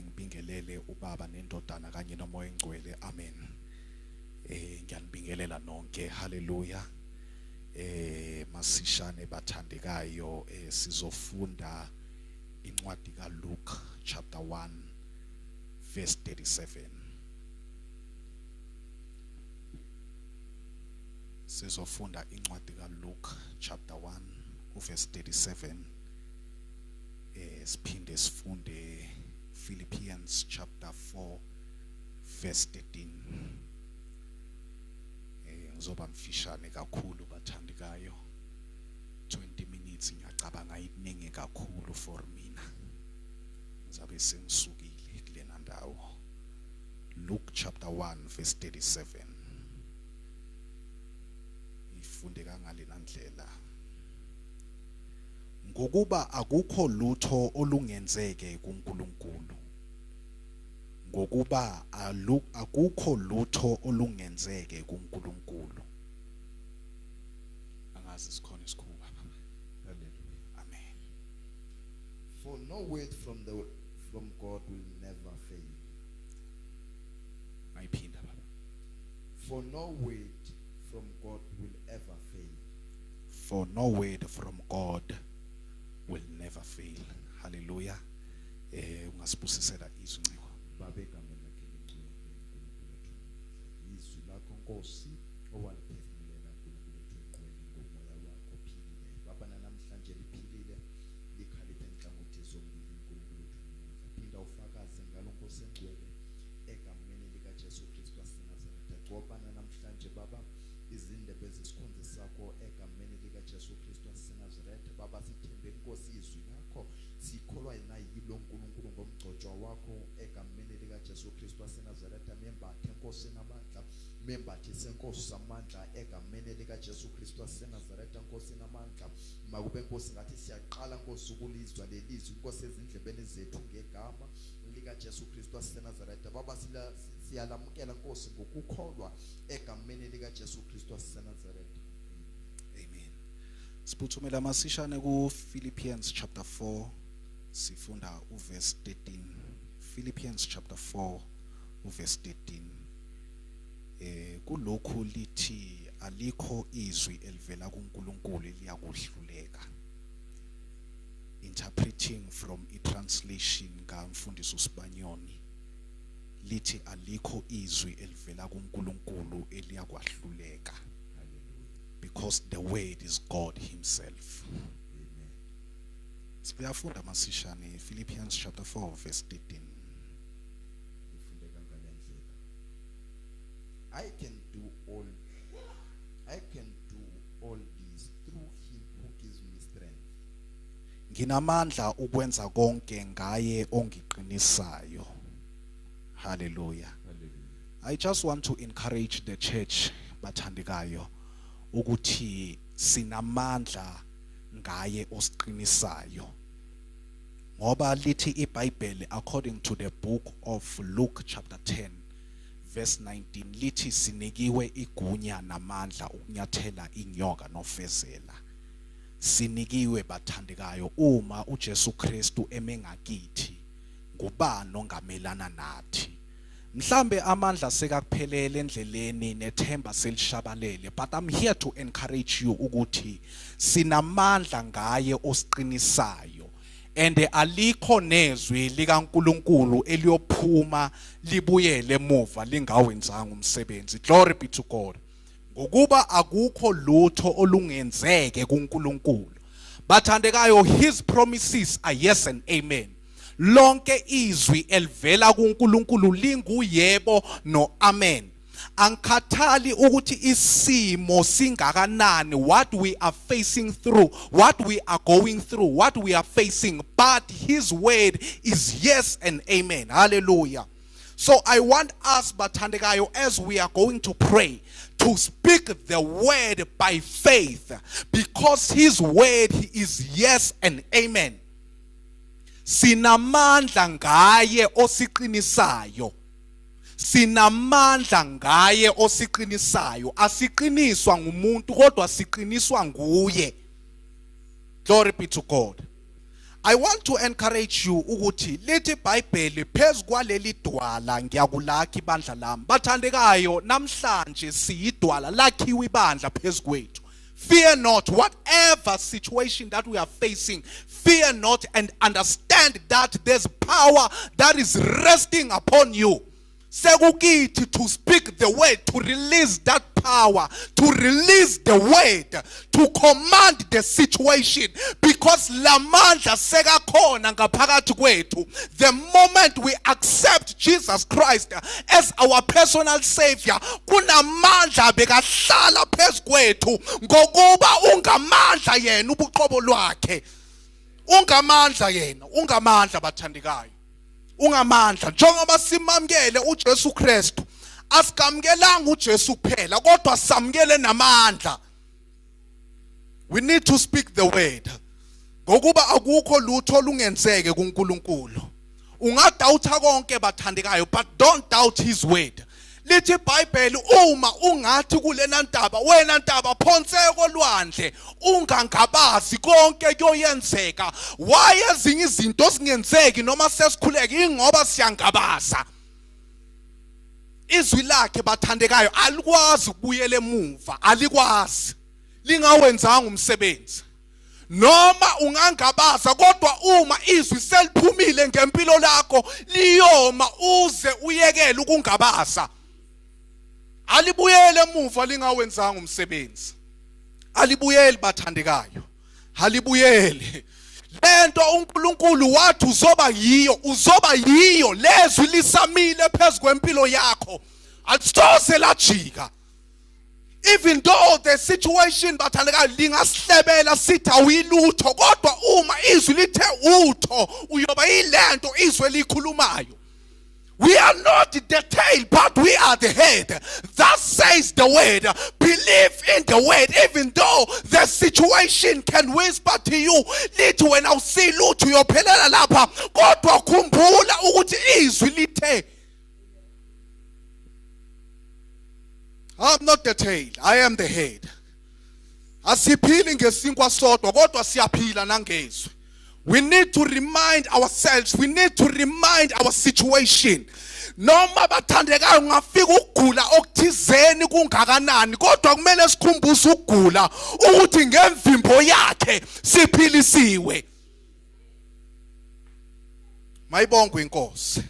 Ngibingelele uBaba neNdodana kanye noMoya oNgcwele. Amen. Ngiyanibingelela nonke. Haleluya. Masishane bathandekayo, sizofunda incwadi kaLuke chapter 1 verse 37. Sizofunda incwadi kaLuke chapter 1 uverse 37, siphinde sifunde Philippians chapter 4 verse 13. Ngizoba mfishane kakhulu bathandikayo, 20 minutes ngiyacabanga ikuningi kakhulu for mina, ngizabe sengisukile kulena ndawo. Luke chapter 1 verse 37 ifunde kangalena ndlela: ngokuba akukho lutho olungenzeke kuNkulunkulu, ngokuba akukho lutho olungenzeke kuNkulunkulu. Angazi sikhona isikhuba. Hallelujah. Amen. For no word from God will never fail. Ayiphinda baba. For no word from God will ever fail. For no word from God will never fail. Hallelujah. Ungasibusisela izwi, nciko. Baba, egameni lakhe lingcwele, Nkulunkulu wethu, izwi lakho Nkosi owaliphefumulela, Nkulunkulu wethu ngcwele, ngomoya wakho ophilileyo. Baba, namhlanje liphilile, likhaliphe inhlangothi zombili, Nkulunkulu wethu namandla. Phinda ufakaze ngalo, Nkosi engcwele, egameni likaJesu Kristu waseNazaretha. Gcobana namhlanje Baba izindebe zesikhonzi sakho egameni likaJesu Kristu waseNazaretha. Baba, sithembe Nkosi izwi lakho, sikholwa yilo Nkulunkulu ngomgcotshwa wakho egameni likaJesu Kristu waseNazaretha. Membathe Nkosi namandla, membathise Nkosi amandla egameni likaJesu Kristu waseNazaretha. Nkosi namandla, makube Nkosi ngathi siyaqala Nkosi ukulizwa lelizwi Nkosi ezindlebeni zethu ngegama likaJesu Kristu waseNazaretha. Baba, siyalamukela Nkosi ngokukholwa egameni likaJesu Kristu waseNazaretha. Amen. Siphuthumela masishane ku Philippians chapter 4, sifunda uverse 13. Philippians chapter 4 uverse 13. Kulokhu lithi alikho izwi elivela kuNkulunkulu eliyakuhluleka. Interpreting from i translation kaMfundisi uSibanyoni, lithi alikho izwi elivela kuNkulunkulu eliyakwahluleka. Hallelujah. Because the word is God himself. Amen. Siyafunda masishane Philippians chapter 4 verse 13. Ifundeka ngale ndlela: I can do all this through him who gives me strength. Nginamandla ukwenza konke ngaye ongiqinisayo. Hallelujah. Hallelujah. I just want to encourage the church bathandekayo ukuthi sinamandla ngaye osiqinisayo, ngoba lithi iBhayibheli according to the book of Luke chapter 10 verse 19, lithi sinikiwe igunya namandla ukunyathela inyoka nofezela. Sinikiwe bathandekayo. Uma uJesu Kristu emengakithi, ngubani ongamelana nathi? Mhlambe amandla sekakuphelele endleleni nethemba selishabalele, but I'm here to encourage you ukuthi sinamandla ngaye osiqinisayo, and alikho nezwi likaNkuluNkulu eliyophuma libuyele emuva lingawenzanga umsebenzi. Glory be to God. Ngokuba akukho lutho olungenzeke kuNkulunkulu bathandekayo. His promises are yes and amen. Lonke izwi elivela kuNkulunkulu linguyebo no amen. Angikhathali ukuthi isimo singakanani, what we are facing through, what we are going through, what we are facing, but his word is yes and amen. Hallelujah. So I want us bathandekayo, as we are going to pray, to speak the word by faith, because his word is yes and amen. Sinamandla ngaye osiqinisayo. Sinamandla ngaye osiqinisayo. Asiqiniswa ngumuntu kodwa siqiniswa nguye. Glory be to God. I want to encourage you ukuthi lithi iBhayibheli, phezu kwaleli dwala ngiyakulakha ibandla lami. Bathandekayo, namhlanje siyidwala, lakhiwe ibandla phezu kwethu. Fear not, whatever situation that we are facing, fear not and understand that there's power that is resting upon you. Sekukithi to speak the word, to release that power, to release the word, to command the situation, because lamandla sekakhona ngaphakathi kwethu. The moment we accept Jesus Christ as our personal savior, kunamandla bekahlala phezu kwethu, ngokuba ungamandla yena ubuqobo lwakhe, ungamandla yena, ungamandla, bathandekayo, ungamandla. Njengoba simamkele uJesu Kristu, asikamukelanga uJesu kuphela, kodwa samukele namandla. We need to speak the word, ngokuba akukho lutho olungenzeke kuNkulunkulu. Ungadoubta konke, bathandekayo, but don't doubt his word. Lithi iBhayibheli, uma ungathi kulena ntaba, "Wena ntaba, phonseka kolwandle," ungangabazi, konke kuyoyenzeka. Why ezinye izinto zingenzeki noma sesikhuleka? Ingoba siyangabaza. Izwi lakhe, bathandekayo, alikwazi ukubuyela emuva, alikwazi lingawenzanga umsebenzi. Noma ungangabaza, kodwa uma izwi seliphumile ngempilo lakho, liyoma uze uyekele ukungabaza. Alibuyele emuva lingawenzanga umsebenzi, alibuyeli, bathandekayo, alibuyeli. Lento uNkulunkulu wathi uzoba yiyo, uzoba yiyo. Lezwi lisamile phezulu kwempilo yakho, alisoze lajika. Even though the situation, bathandekayo, lingasihlebela sithi awuyilutho, kodwa uma izwi lithe utho, uyoba yilento izwi elikhulumayo. We are not the tail, but we are the head. Thus says the word. Believe in the word, even though the situation can whisper to you, lithi wena awusilutho, uyophelela lapha, kodwa khumbula ukuthi izwi lithe, "I'm not the tail, I am the head." Asiphili ngesinkwa sodwa, kodwa siyaphila nangezwi. We need to remind ourselves, we need to remind our situation. Noma, bathandekayo, ungafika ukugula okuthizeni kungakanani, kodwa kumele sikhumbuze ukugula ukuthi ngemvimbo yakhe siphilisiwe. Mayibongwe inkosi.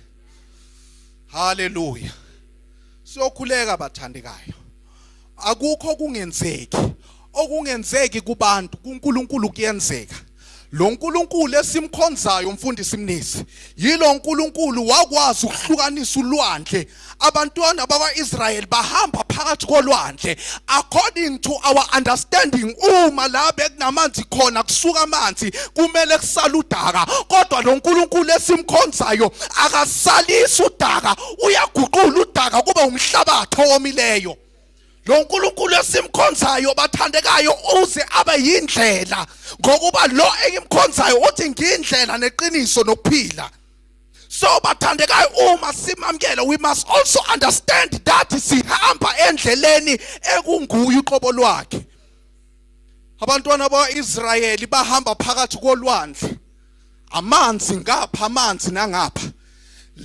Haleluya. Siyokhuleka, bathandekayo. Akukho kungenzeki. Okungenzeki kubantu, kuNkulunkulu kuyenzeka. Lo nkulunkulu esimkhonzayo, mfundisi Mnisi, yilo nkulunkulu wakwazi ukuhlukanisa ulwandle, abantwana bakwaIsrael bahamba phakathi kolwandle. According to our understanding, uma la bekunamanzi khona kusuka amanzi, kumele kusala udaka, kodwa lo nkulunkulu esimkhonzayo akasalisi udaka, uyaguqula udaka kube umhlabathi owomileyo. Lo nkulunkulu esimkhonzayo, bathandekayo, uze abe yindlela, ngokuba lo engimkhonzayo uthi, "Ngiyindlela neqiniso nokuphila." So, bathandekayo, uma simamkele, we must also understand that sihamba endleleni ekunguye uqobo lwakhe. Abantwana bakwaIsrayeli bahamba phakathi kolwandle, amanzi ngapha, amanzi nangapha.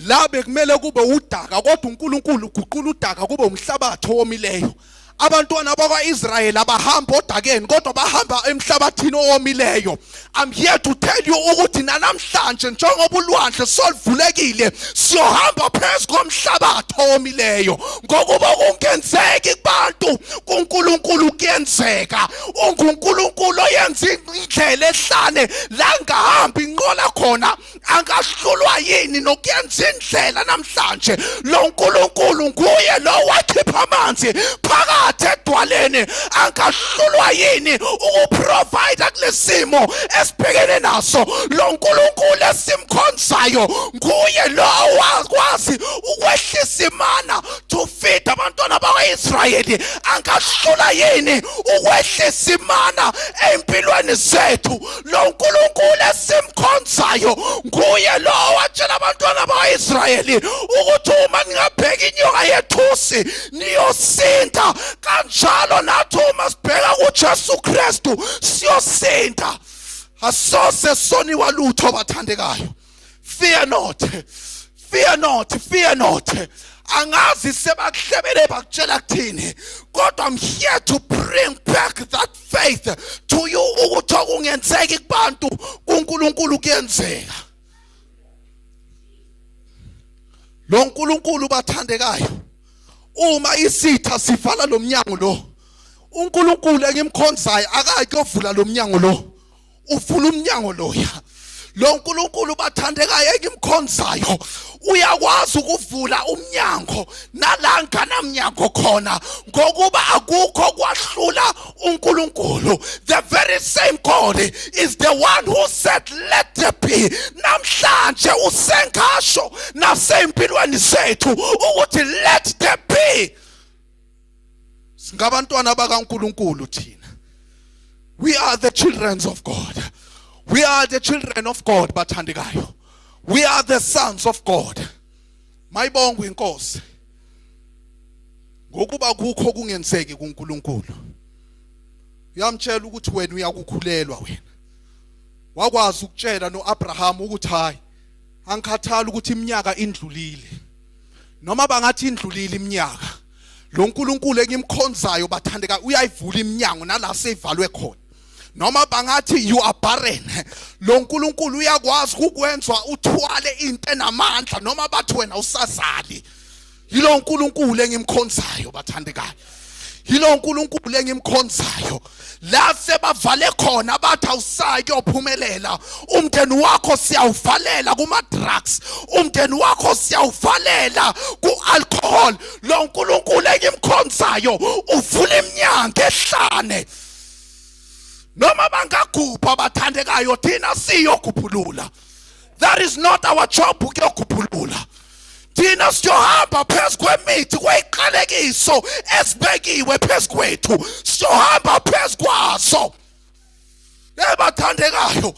La bekumele kube udaka, kodwa uNkulunkulu uguqula udaka kube umhlabathi owomileyo. Abantwana bakwaIsrayeli abahamba odakeni, kodwa bahamba emhlabathini owomileyo. I'm here to tell you ukuthi nanamhlanje, njengoba ulwandle solivulekile, siyohamba phezu komhlabathi owomileyo, ngokuba kungenzeki kubantu, kuNkulunkulu kuyenzeka. UnguNkulunkulu oyenza indlela ehlane la ngahamba inqola khona, angahlulwa yini nokuyenza indlela namhlanje? Lo nkulunkulu nguye lo wakhipha amanzi phakathi edwaleni, angahlulwa yini ukuprovide kulesimo esibhekene naso? Lo nkulunkulu esimkhonzayo nguye lo wakwazi ukwehlisa imana to feed abantwana bakwa-Israyeli, angahlula yini ukwehlisa imana empilweni zethu? Lo nkulunkulu esimkhonzayo nguye lo watshela abantwana bakwa-Israyeli ukuthi uma ningabheka inyoka yethusi niyosinda. Kanjalo nathi uma sibheka kuJesu Kristu siyosinda. Asose soniwa lutho, bathandekayo. Fear not, fear not, fear not. Angazi sebakuhlebele bakutshela kuthini, kodwa I'm here to bring back that faith to you ukuthi okungenzeki kubantu, kuNkulunkulu kuyenzeka. Lo nkulunkulu, bathandekayo, uma isitha sivala lo mnyango lo, uNkulunkulu engimkhonzayo akayi kuyovula lo mnyango lo, uvula umnyango loya. Lo nkulunkulu, bathandekayo, engimkhonzayo uyakwazi ukuvula umnyango nala nganamnyango khona, ngokuba akukho kwahlula uNkulunkulu. The very same God is the one who said, "Let there be." Namhlanje usengasho nasempilweni zethu ukuthi, "Let there be." Singabantwana bakaNkulunkulu thina. We are the children of God. We are the children of God, bathandekayo. We are the sons of God. Mayibongwe inkosi, ngokuba kukho kungenzeki kuNkulunkulu. Uyamtshela ukuthi wena uyakukhulelwa. Wena wakwazi ukutshela noAbraham ukuthi, hayi, angikhathali ukuthi iminyaka indlulile noma bangathi indlulile iminyaka, lo nkulunkulu engimkhonzayo, bathandeka, uyayivula iminyango nala seyivalwe khona. Noma bangathi you are barren, lo nkulunkulu uyakwazi ukwenza uthwale into enamandla noma bathi wena usazali. Yilo nkulunkulu engimkhonzayo, bathandekayo. Yilo nkulunkulu engimkhonzayo. La sebavale khona bathi awusayi kuyophumelela, umndeni wakho siyawuvalela kuma drugs, umndeni wakho siyawuvalela ku alcohol, lo nkulunkulu engimkhonzayo uvula iminyango ehlane. Noma bangagubha, bathandekayo, thina siyogubhulula. That is not our job ukuyogubhulula. Thina siyohamba phezu kwemithi kweyiqalekiso esibekiwe phezu kwethu, siyohamba phezu kwaso. Ebathandekayo,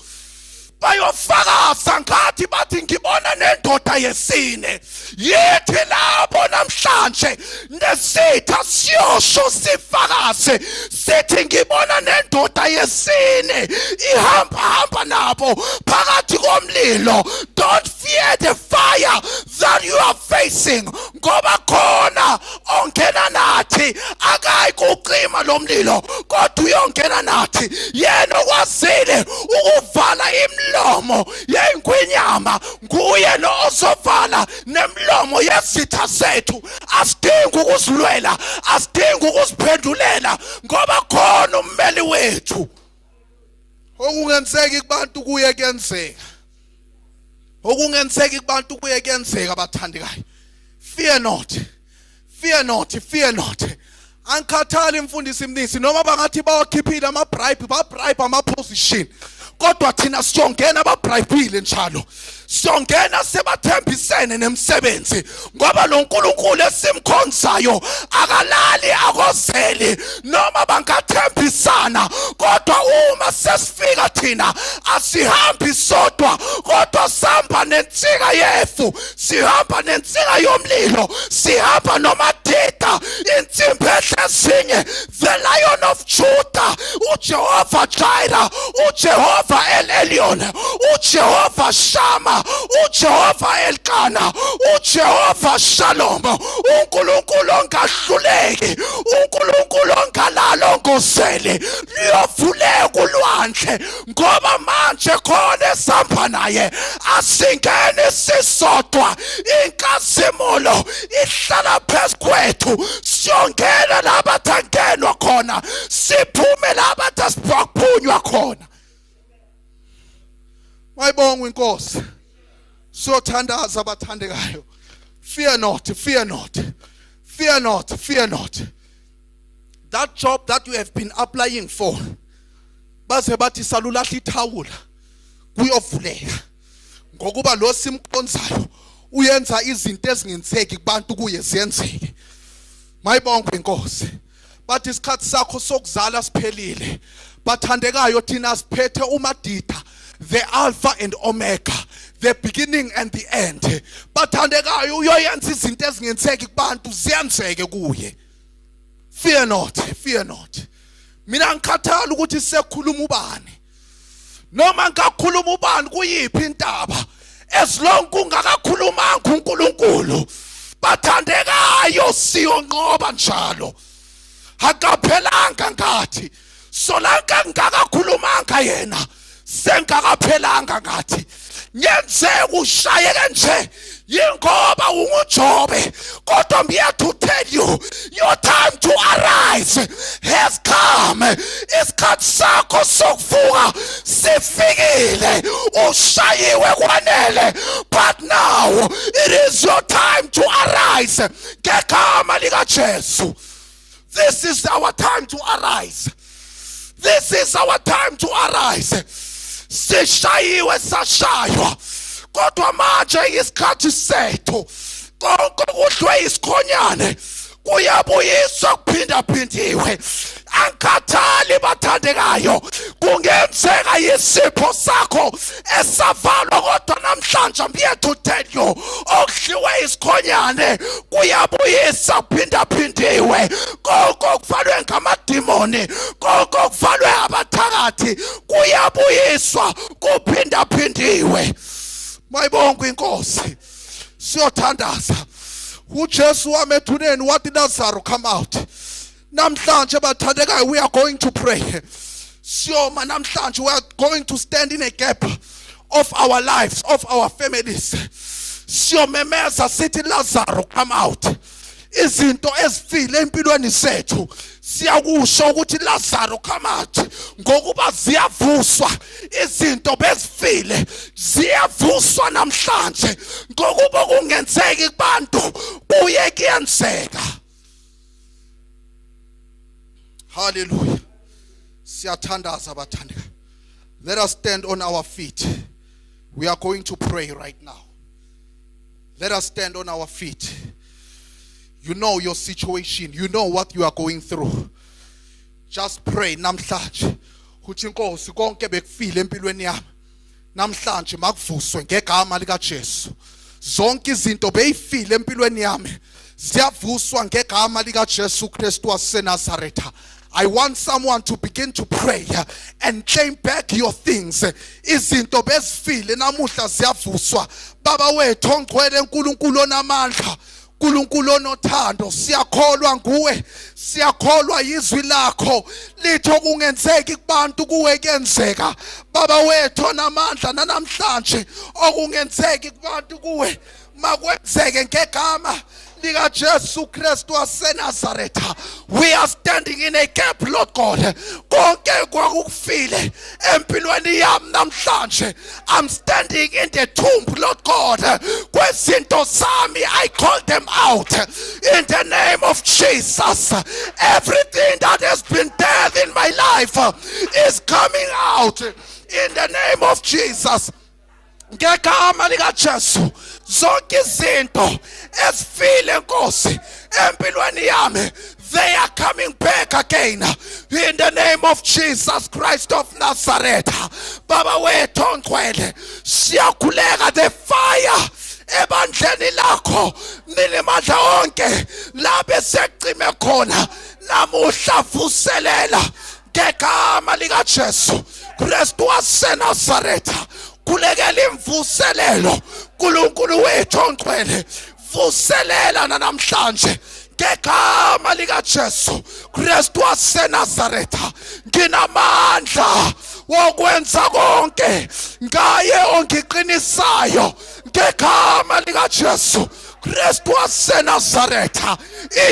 bayofakaza ngathi, bathi ngibona nendoda yesine. Yithi labo namhlanje nesitha siyosho sifakaze sithi ngibona nendoda yesine ihamba hamba nabo phakathi komlilo. Don't fear the fire that you are facing, ngoba khona ongena nathi. Akayi kucima lo mlilo, kodwa uyongena nathi. Yena okwazile ukuvala imilomo yengwenyama nguye lo ozovala nemilomo yezitha zethu. Asidingi ukuzilwela, asidingi ukuziphendulela, ngoba khona ummeli wethu. Okungenzeki kubantu kuye kuyenzeka. Okungenzeki kubantu kuye kuyenzeka, bathandekayo. Fear not, fear not, fear not. Angikhathali, mfundisi Mnisi, noma bangathi bawakhiphile ama bribe, ba bribe ama position, kodwa thina siyongena babribile njalo, siyongena sebathembisene nemsebenzi, ngoba lo nkulunkulu esimkhonzayo akalali, akozeli. Noma bangathembisana, kodwa uma sesifika thina asihambi sodwa, kodwa sihamba nensika yefu, sihamba nensika yomlilo, sihamba nomadida, insimbi ehlezinye, the Lion of Judah, uJehova Jireh, uJehova El Elyon, uJehova Shama, uJehova Elkana, uJehova Shalom, uNkulunkulu ongahluleki, uNkulunkulu ongalalo ngosele. Liyovuleka ulwandle, ngoba manje khona esihamba naye. Asingeni sisodwa, inkazimulo ihlala phezu kwethu. Siyongena la bathangenwa khona, siphume la bathi khona. Mayibongwe inkosi. Siyothandaza, abathandekayo. Fear not, fear not, fear not, fear not. That job that you have been applying for, baze bathi salulahla ithawula, kuyovuleka, ngokuba lo simkhonzayo uyenza izinto ezingenzeki kubantu, kuye ziyenzeke. Mayibongwe inkosi. Bathi isikhathi sakho sokuzala siphelile, bathandekayo, thina siphethe umadida, the Alpha and Omega, the beginning and the end. Bathandekayo, uyoyenza izinto ezingenzeki kubantu ziyenzeke kuye. Fear not, fear not. Mina ngikhathala ukuthi sekukhuluma ubani. Noma ngakhuluma ubani kuyiphi intaba, as long kungakakhulumanga uNkulunkulu, bathandekayo, siyonqoba njalo. Akaphelanga ngathi solanke ngakakhulumanga yena, sengakaphelanga ngathi. Ngenzeka ushayeke nje yingoba unguJobe, kodwa I'm here to tell you, your time to arise has come. Isikhathi sakho sokuvuka sifikile. Ushayiwe kwanele, but now it is your time to arise ngegama likaJesu. This is our time to arise. This is our time to arise. Sishayiwe, sashaywa, kodwa manje isikhathi sethu. Konke kudlwe isikhonyane kuyabuyiswa kuphindaphindiwe. Angikhathali, bathandekayo, kungenzeka yisipho sakho esavalwa, kodwa namhlanje I'm here to tell you, okudliwe isikhonyane kuyabuyisa kuphindaphindiwe. Konke okuvalwe ngamadimoni, konke okuvalwe abathakathi, kuyabuyiswa kuphindaphindiwe. Mayibonke inkosi. Siyothandaza. UJesu wame ethuneni wathi, "Lazarus, come out." Namhlanje, bathandekayo, we are going to pray. Siyoma namhlanje. We are going to stand in a gap of our lives, of our families. Siyomemeza sithi, "Lazarus, come out." Izinto ezifile empilweni zethu, siyakusho ukuthi, "Lazarus, come out," ngokuba ziyavuswa. Izinto bezifile ziyavuswa namhlanje, ngokuba kungenzeki kubantu kuye kuyenzeka. Hallelujah. Siyathandaza, bathandeka. Let us stand on our feet. We are going to pray right now. Let us stand on our feet. You know your situation. You know what you are going through. Just pray namhlanje uthi, "Inkosi, konke bekufile empilweni yami, namhlanje makuvuswe ngegama lika Jesu. Zonke izinto beyifile empilweni yami ziyavuswa ngegama lika Jesu Kristu waseNazaretha." I want someone to begin to pray and claim back your things. Izinto bezifile namuhla ziyavuswa. Baba wethu ongcwele, uNkulunkulu onamandla, uNkulunkulu onothando, siyakholwa nguwe, siyakholwa izwi lakho lithi okungenzeki kubantu kuwe kuyenzeka. Baba wethu onamandla, namhlanje okungenzeki kubantu kuwe makwenzeke ngegama lika Jesu Kristu waseNazaretha. We are standing in a gap, Lord God. Konke kwakufile empilweni yami namhlanje, I'm standing in the tomb, Lord God, kwezinto zami. I call them out in the name of Jesus. Everything that has been dead in my life is coming out in the name of Jesus. Ngegama likaJesu, zonke izinto ezifile, Nkosi, empilweni yami, they are coming back again in the name of Jesus Christ of Nazareth. Baba wethu ongcwele, siyakhuleka, the fire ebandleni lakho ninamandla onke, la besecime khona namuhla, vuselela ngegama likaJesu Kristu waseNazaretha. Khulekela imvuselelo. uNkulunkulu wethu ongcwele, vuselela namhlanje ngegama likaJesu Kristu waseNazaretha. Nginamandla wokwenza konke ngaye ongiqinisayo ngegama likaJesu Kristu waseNazaretha.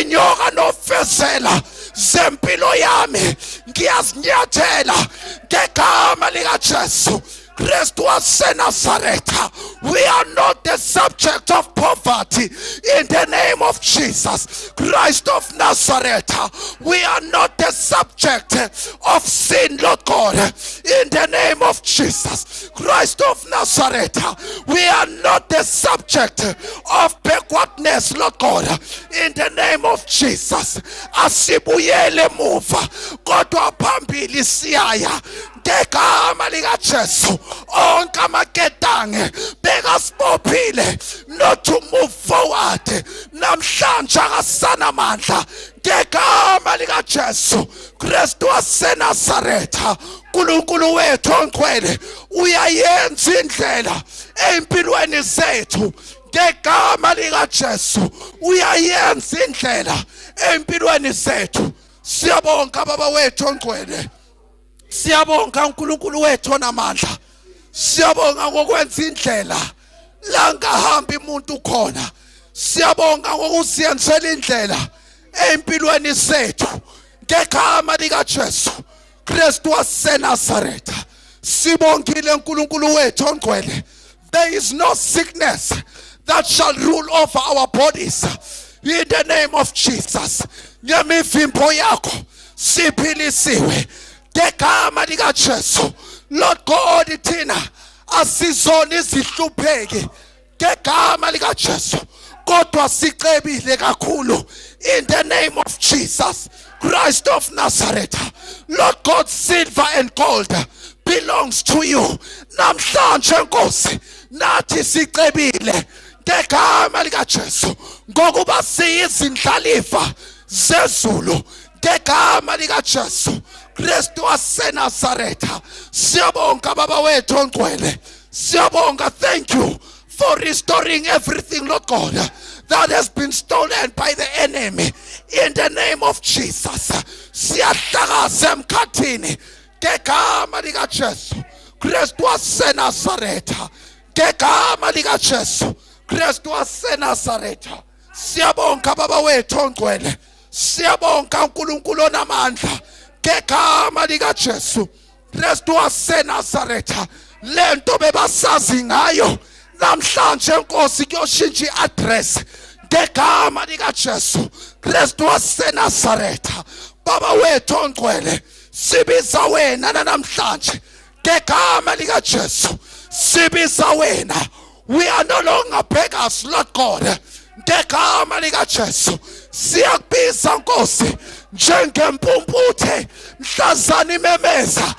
Inyoka nofezela zempilo yami ngiyazinyathela ngegama likaJesu Kristu waseNazaretha. We are not the subject of poverty in the name of Jesus Christ of Nazareth. We are not the subject of sin, Lord God, in the name of Jesus Christ of Nazareth. We are not the subject of backwardness, Lord God, in the name of Jesus. Asibuyele emuva, kodwa phambili siyaya ngegama likaJesu. Onke amaketange bekasibophile not to move forward, namhlanje akasanamandla ngegama likaJesu Kristu waseNazaretha. uNkulunkulu wethu ongcwele uyayenza indlela empilweni zethu ngegama likaJesu. Uyayenza indlela empilweni zethu. Siyabonga Baba wethu ongcwele, siyabonga uNkulunkulu wethu onamandla, siyabonga ngokwenza indlela la ngahambi umuntu khona. Siyabonga ngokusiyenzela indlela empilweni zethu ngegama likaJesu Kristu waseNazaretha. Sibongile uNkulunkulu wethu ongcwele. There is no sickness that shall rule over our bodies in the name of Jesus. Ngemivimbo yakho siphilisiwe ngegama likaJesu. Lord God, thina asizona izihlupheki ngegama likaJesu, kodwa sicebile kakhulu in the name of Jesus Christ of Nazareth. Lord God, silver and gold belongs to you. Namhlanje Nkosi, nathi sicebile ngegama likaJesu, ngokuba siyizindlalifa zezulu ngegama likaJesu Kristu waseNazaretha. Siyabonga Baba wethu ongcwele, siyabonga. Thank you for restoring everything, Lord God, that has been stolen by the enemy in the name of Jesus. Siyahlakaza emkhathini ngegama likaJesu Kristu waseNazaretha, ngegama likaJesu Kristu waseNazaretha. Siyabonga Baba wethu ongcwele, siyabonga uNkulunkulu onamandla ngegama likaJesu Kristu waseNazaretha. Lento bebasazi ngayo namhlanje Nkosi kuyoshintsha iaddress ngegama likaJesu Kristu waseNazaretha. Baba wethu ongcwele, sibiza wena namhlanje ngegama likaJesu, sibiza wena. We are no longer beggars, Lord God. Ngegama likaJesu siyakubiza Nkosi, njengempumputhe mhlazana imemeza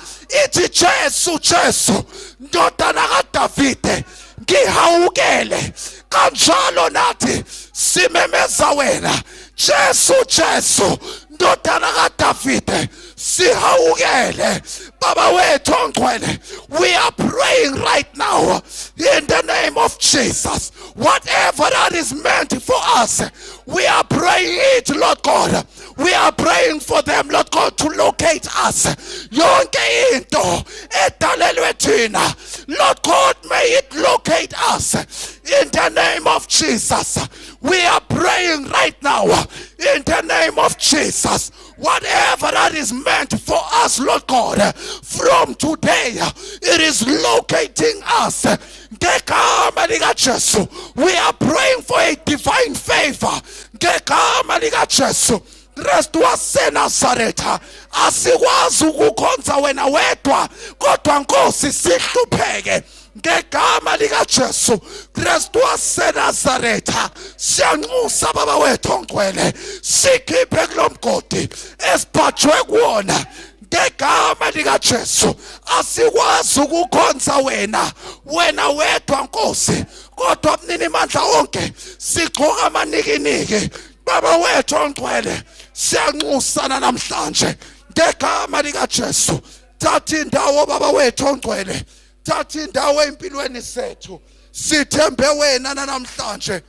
ithi, "Jesu, Jesu, ndodana kaDavide, ngihawukele." Kanjalo nathi simemeza wena, Jesu, Jesu, ndodana kaDavide, sihawukele. Baba wethu ongcwele, we are praying right now in the name of Jesus. Whatever that is meant for us, we are praying it, Lord God. We are praying for them, Lord God, to locate us. Yonke into edalelwe thina, Lord God, may it locate us in the name of Jesus. We are praying right now in the name of Jesus. Whatever that is meant for us, Lord God, from today it is locating us ngegama likaJesu. We are praying for a divine favor ngegama likaJesu Kristu waseNazaretha. Asikwazi ukukhonza wena wedwa kodwa Nkosi sihlupheke. Ngegama likaJesu Kristu waseNazaretha siyanxusa Baba wethu ongcwele, sikhiphe kulomgodi esibhajwe kuwona ngegama likaJesu. Asikwazi ukukhonza wena wedwa Nkosi, kodwa mnini mandla wonke sigqoka amanikiniki. Baba wethu ongcwele, siyanxusana namhlanje ngegama likaJesu. Thatha indawo, Baba wethu ongcwele, thatha indawo empilweni sethu. Sithembe wena namhlanje.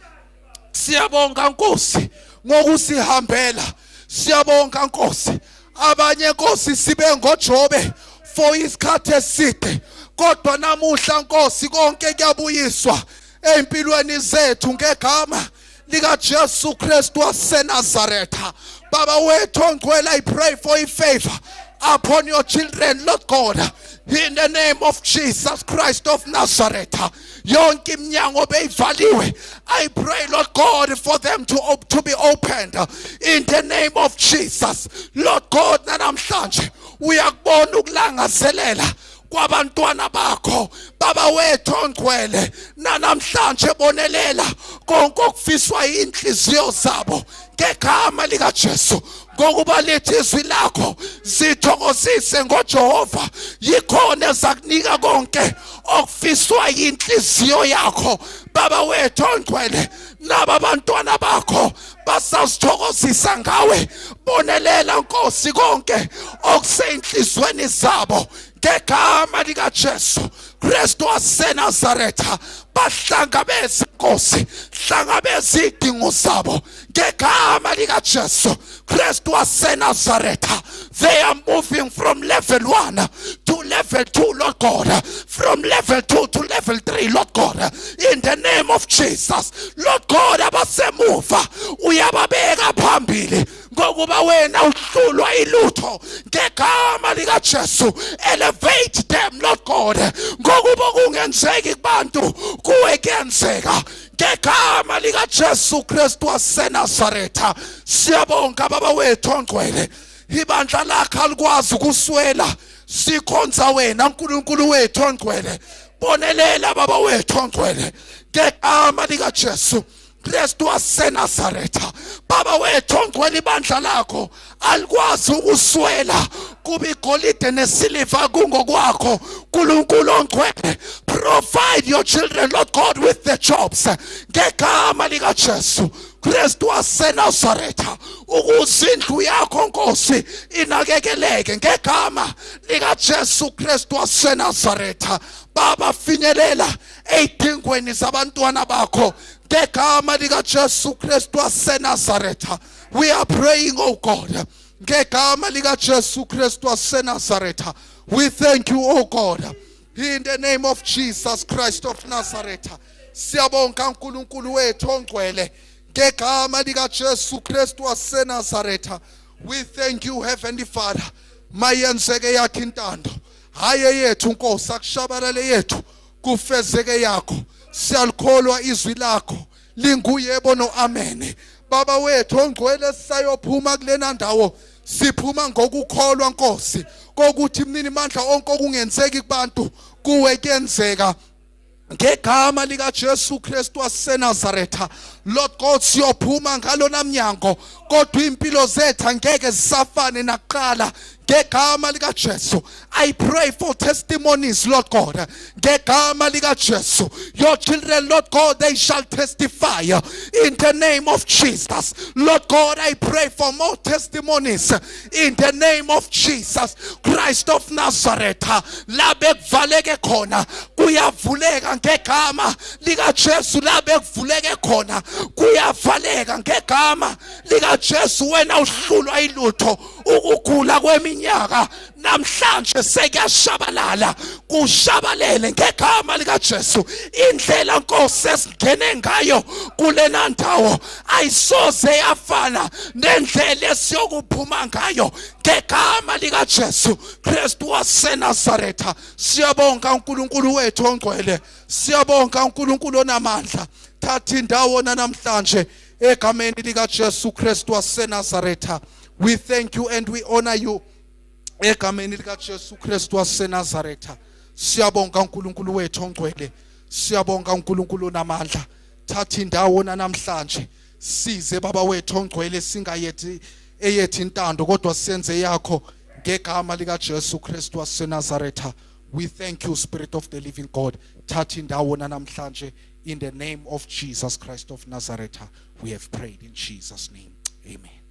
Siyabonga Nkosi ngokusihambela, siyabonga Nkosi. Abanye Nkosi sibe ngoJobe for isikhathi eside, kodwa namuhla Nkosi konke kuyabuyiswa empilweni zethu ngegama likaJesu Kristu waseNazaretha. Baba wethu ongcwele, I pray for a favor upon your children, Lord God, in the name of Jesus Christ of Nazareth. Yonke iminyango beyivaliwe, I pray, Lord God, for them to be opened in the name of Jesus. Lord God, namhlanje uyakubona ukulangazelela kwabantwana bakho. Baba wethu ongcwele, namhlanje bonelela konke okufiswa inhliziyo zabo ngegama likaJesu, ngokuba lithi izwi lakho, "Zithokozise ngoJehova, yikhona ezakunika konke okufiswa inhliziyo yakho." Baba wethu ongcwele, naba abantwana bakho. Basazithokozisa ngawe. Bonelela, Nkosi, konke okuseyinhlizweni zabo ngegama likaJesu Kristu waseNazaretha. Bahlangabeze, Nkosi, hlangabeza izidingo zabo ngegama likaJesu Kristu waseNazaretha. They are moving from level 1 to level 2, Lord God, from level 2 to level 3, Lord God, in the name of Jesus. Lord God, abasemuva uyababeka phambili, ngokuba wena uhlulwa ilutho. Ngegama likaJesu, elevate them, Lord God, ngokuba kungenzeki kubantu, kuwe kuyenzeka, ngegama likaJesu Kristu waseNazaretha. Siyabonga, Baba wethu ongcwele. Ibandla lakho alikwazi ukuswela. Sikhonza wena, uNkulunkulu wethu ongcwele. Bonelela, Baba wethu ongcwele, ngegama likaJesu Kristu waseNazaretha. Baba wethu ongcwele, ibandla lakho alikwazi ukuswela, kuba igolide nesiliva kungokwakho. Nkulunkulu ongcwele, provide your children, Lord God, with the jobs ngegama likaJesu Kristu waseNazaretha, ukuze indlu yakho, Nkosi, inakekeleke ngegama likaJesu Kristu waseNazaretha. Baba, finyelela ey'dingweni zabantwana bakho ngegama likaJesu Kristu waseNazaretha. We are praying, oh God, ngegama likaJesu Kristu waseNazaretha. We thank you, oh God, in the name of Jesus Christ of Nazareth. Siyabonga, uNkulunkulu wethu ongcwele, ngegama likaJesu Kristu waseNazaretha. We thank you, Heavenly Father. Mayenzeke yakhe intando, hayi yethu, Nkosi. Akushabalale yethu, kufezeke yakho. Siyalikholwa izwi lakho, linguyebo no amen. Baba wethu ongcwele, sisayophuma kulena ndawo, siphuma ngokukholwa, Nkosi, kokuthi mnini mandla onke, okungenzeki kubantu, kuwe kuyenzeka, ngegama likaJesu Kristu waseNazaretha. Lord God, siyophuma ngalona mnyango, kodwa impilo zethu angeke zisafane nakuqala, ngegama likaJesu. I pray for testimonies, Lord God, ngegama likaJesu. Your children, Lord God, they shall testify in the name of Jesus. Lord God, I pray for more testimonies in the name of Jesus Christ of Nazareth. La bekuvaleke khona, kuyavuleka ngegama likaJesu. La bekuvuleke khona, kuyavaleka ngegama likaJesu. Wena uhlulwa ilutho. Ukugula kweminyaka namhlanje sekuyashabalala, kushabalele ngegama likaJesu. Indlela, Nkosi, esingene ngayo kulena ndawo ayisoze yafana nendlela esiyokuphuma ngayo, ngegama likaJesu Kristu waseNazaretha. Siyabonga, uNkulunkulu wethu ongcwele. Siyabonga, uNkulunkulu onamandla. Thatha indawo namhlanje egameni likaJesu Kristu waseNazaretha. We thank you and we honor you egameni likaJesu Kristu waseNazaretha. Siyabonga, uNkulunkulu wethu ongcwele. Siyabonga, uNkulunkulu onamandla. Thatha indawo namhlanje. Size, Baba wethu ongcwele, singayethi eyethi intando, kodwa senze yakho, ngegama likaJesu Kristu waseNazaretha. We thank you, Spirit of the living God. Thatha indawo namhlanje. In the name of Jesus Christ of Nazareth we have prayed, in Jesus' name, amen.